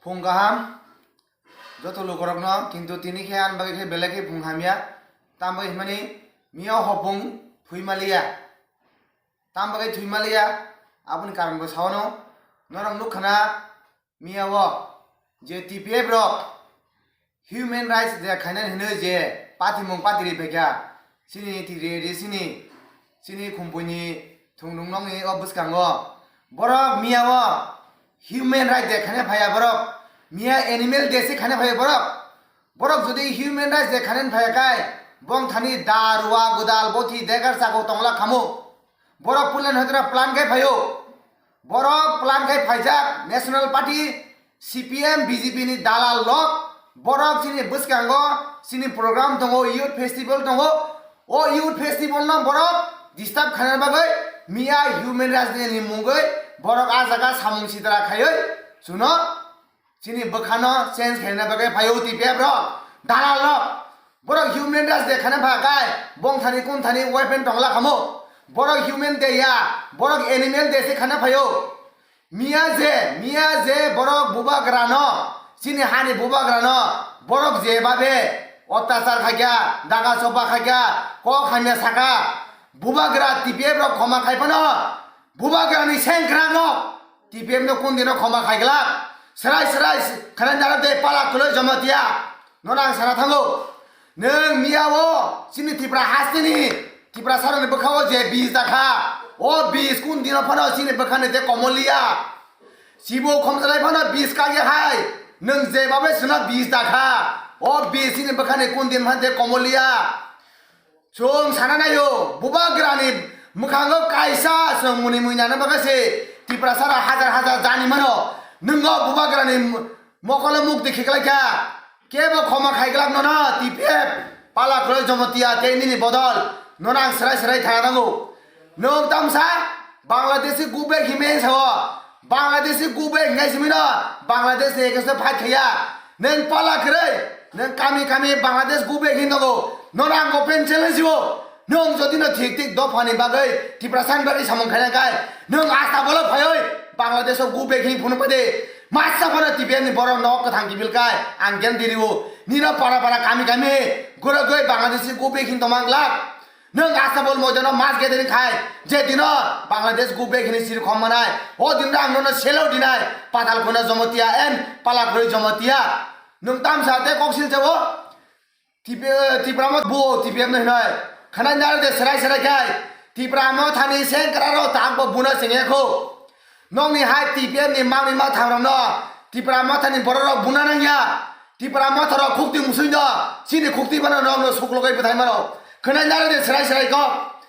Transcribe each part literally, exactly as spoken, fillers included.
Phung kaham joto lukurokno, kintu tini khe ani bagwi khe belai khe phung hamya. Tamo bagwi hwnmani miya hopung thwi maliya. Tamo bagwi thwi maliya, aboni karon bo sawano. Norok nukha na miya o je T P F rok Human Rights Day khainani hwnwi je patimung patiri phaikha, chini tiri sini, chini khumpuni thungnung nokni o bwskango. Borok miya o Human Rights Day khaina phaiya borok, miya Animal Day se khaina phaiya borok. Borok jodi Human Rights Day khainani phaiya khai, bongthani da, rua, godal, bothi, degar, chakok tongla khamu. Borok pulan hoitra plan khai phaio. Borok plan khai phaijak National Party, C P M, B J P ni dalal lok. Borok chini bwskango chini program tongo, youth festival tongo. O youth festival no borok disturb khaina bagwi miya Human Rights Day ni mungwi borok a jaga samung sitra khaiwi chuno chini bwkhano change khaina bagwi phaio T P F rok, dalal rok. Borok Human Rights Day khana pha khai, bongthani kunthani weapon tongla khamu. Borok Human Day ya, borok Animal Day se khana phaio. Miya je, miya je borok bubagrano, chini hani bubagrano, borok je babe ottachar khaikha, daga choba khaikha, kok hamya saka, bubagra T P F rok khoma khai phano, bubagrani sengkrak rok T P F no kun dino khoma khai glak? Serai serai khana narok de pala kwlwi Jamatia. Nono ang sana thango. Nwng miya o chini Tipra hasteni, Tipra saroni bwkha o je bis dakha, o bis kun dino phano chini bwkhani de komoliya. Chibo khomjalai phano bis kagya hai. Nwng je babe suna bis dakha, o bis chini bwkhani kun din phan de komoliya. Chwng sana naio, bubagrani mwkhango kaisa chwng muni mui nana bagwi se Tiprasa rok hajar hajar jani mano. Nwng o bubagrani m-, mokolo mukti khiklaikha. Kebo khoma khaiglak nono T P F, pala kwlwi Jamatia tei nini bodol. Nono ang serai serai thana nango. Nwng tamsa Bangladeshi go back himwi sao. Bangladeshi go back hingai simi no Bangladesh ni against o fight khaiya. Nwng pala kwrwi, nwng kami kami Bangladesh go back hin tongo. Nono ang open challenge o. Nwng jodi no thik thik dophani bagwi, Tiprasa ni bagwi samung khaina khai, nwng asta bolo phaiwi Bangladesh o go back hin phunuk pade. Masa phano T P F ni borok nok kwthang kiphil khai, ang gen diri o. Nino para para kami kami gura goi Bangladeshi go back hin tongma glak. Nwng Astabol moidano mass gathering khai, je dino Bangladesh go back hini siri khom manai, o din ang nono selo dinai, Patal Khuna Jamatia and Palakhurui Jamatia. Nwng tamsa tei kok silsa o, Tip-, Tipra mo buo T P F no hinoi. Khanai naro de serai serai khai, Tipra mo thani sengkra ro tak bo buna sengya kho. Nokni hai T P F ni mangni ma thangrokno, Tipra Mothani bororok buna nangya. Tipra Mothorok khukti musui no, chini khukti bano nokno suklogwi bwthai mano. Khwnai naro de serai serai kok.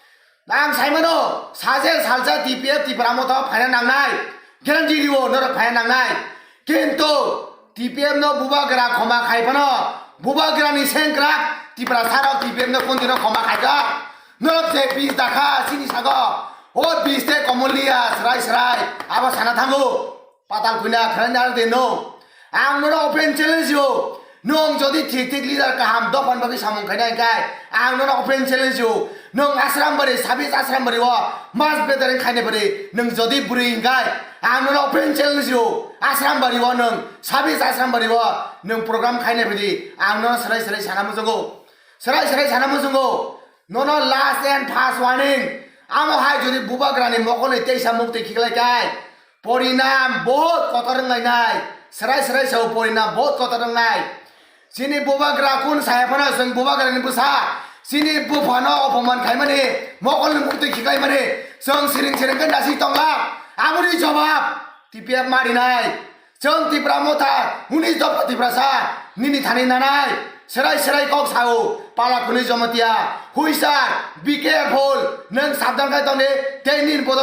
Ang sai mano, saje salsa T P F Tipra Motha phaina nangnai. Guarantee rio norok phaina nangnai. Kintu T P F no bubagra khoma khai phano, bubagrani sengkrak Tiprasarok T P F no kundino khoma khaijak. Norok je bis dakha chini sago, o bis tei komoliya serai serai abo sana thango. Patal Khuna khwlai naro de no. Ang nono open challenge o. Nwng jodi thik thik leader kaham dophani bagwi samung khainai hwnkhe, ang nono open challenge o. Nwng Asrambari, sabis Asrambari o mas bedering khainai bari, nwng jodi bwrwi hwnkhe, ang nono open challenge o. Asrambari o nwng, sabis Asrambari o nwng program khainai bari, ang nono serai serai sana muchungo. Serai serai sana muchungo. Nono last and first warning. Amo hai jodi bubagrani mokolni teisa mukti khiklai kai, porinam bahut kotor wnglainai. Serai serai sao porinam bahut kotor wngnai. Chini bubagra kun saya phano chwng bubagrani bwsa. Chini buphano opoman khaimani, mokolni mukti khiklaimani. Chwng siring siring khe nasi tongla. Aboni jobab T P F marinai. Chwng Tipra Motha, unis dopha Tiprasa, nini thani nanai, serai serai kok sao, Palakhuni Jamatia, huisar, be careful, nwng sabdan khai tongdi, tei nini bodol